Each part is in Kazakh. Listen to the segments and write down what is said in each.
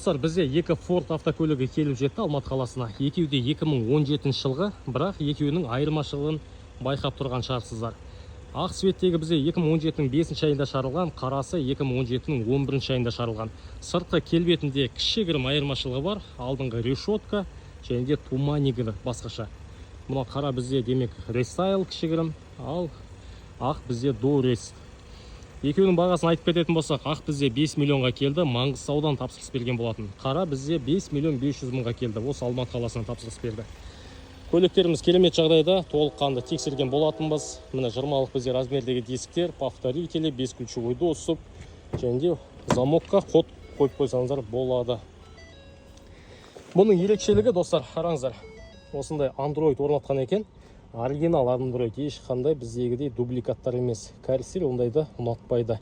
Достар, бізде екі Ford автокөлігі келіп жетті Алматы қаласына. Екеуі де 2017 жылғы, бірақ екеуінің айырмашылығын байқап тұрған шығарсыздар. Ақ цветтегі бізде 2017-нің 5 айында шығарылған, қарасы 2017-нің 11 айында шығарылған. Сыртқы келбетінде кішігірім айырмашылығы бар. Алдыңғы решетка және де туманигі басқаша. Мына қара бізде, демек, рестайл кішігірім, ал ақ бізде дорест. Екеуінің бағасын айтып кететін болсақ, ақ бізде 5 миллионға келді, Маңғыстаудан тапсырыс берген болатын. Қара бізде 5 миллион 500 мыңға келді, осы Алматы қаласынан тапсырыс берді. Көліктеріміз керемет жағдайда, толыққанды тексерген болатынбыз. Міне, 20-лық бізде размердегі дисктер, повторители, бесключевой доступ және де замокқа код қойып қойсаңыздар болады. Бұның ерекшелігі, достар, қараңыздар, осындай Android орнатқан екен. Оригинал Android, ешқандай біздегідей дубликаттар емес. Кәрістер ондайды ұнатпайды.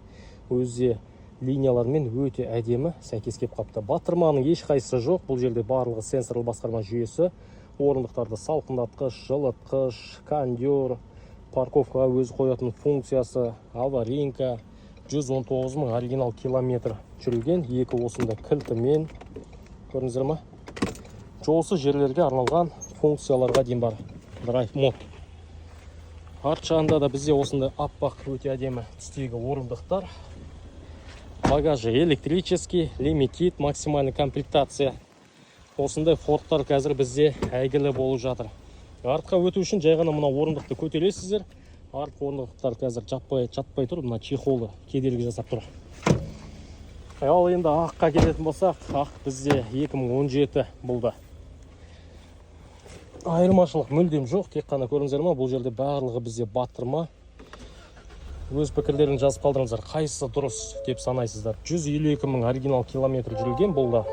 Өзі линиялармен өте әдемі сәйкес келіп қапты. Батырманың ешқайсысы жоқ. Бұл жерде барлығы сенсорлы басқарма жүйесі. Орындықтарды салқындатқыш, жылытқыш, кондер, парковкаға өзі қоятын функциясы, аварийка. 119 мың оригинал километр жүрген, екі осындай кілтімен, көрдіңіздер ма? Жолсыз жерлерге арналған функцияларға дейін бар. Драйв мод. Арт жағында да бізде осындай аппақ, өте әдемі түстегі орындықтар. Багажы электрический, лимитед, максимальный комплектация. Осындай Фордтар қазір бізде әйгілі болып жатыр. Артқа өту үшін жай ғана мына орындықты көтересіздер. Артқы орындықтар қазір жаппай жатпай тұр, мына чехолы кедергі жасап тұр. Ал енді аққа келетін болсақ, ақ бізде 2017. Бұл да айырмашылық мүлдем жоқ, тек қана, көрдіңіздер ма, бұл жерде барлығы бізде батырма. Өз пікірлерін жазып қалдырыңыздар, қайсысы дұрыс деп санайсыздар? 152 мың оригинал километр жүрілген. Бұл да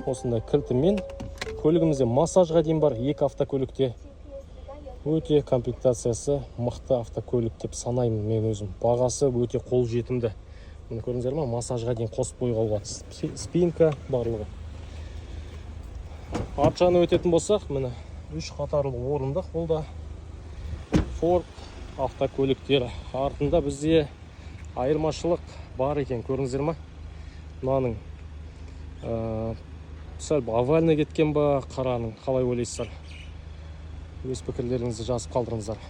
осындай кілтімен. Көлігімізде массажға дейін бар. Екі автокөлікте өте комплектациясы мықты автокөлік деп санаймын мен өзім. Бағасы өте қолжетімді. Міне, көрдіңіздер ма, массажға дейін қосып қоюға болады, спинка, барлығы. Арт жағына өтетін болсақ, міне, үш қатарлы орындық. Бұл да Ford автокөліктері. Артында бізде айырмашылық бар екен, көрдіңіздер ма? Мынаның сәл овальный кеткен ба қараның, қалай ойлайсыздар? Өз пікірлеріңізді жазып қалдырыңыздар.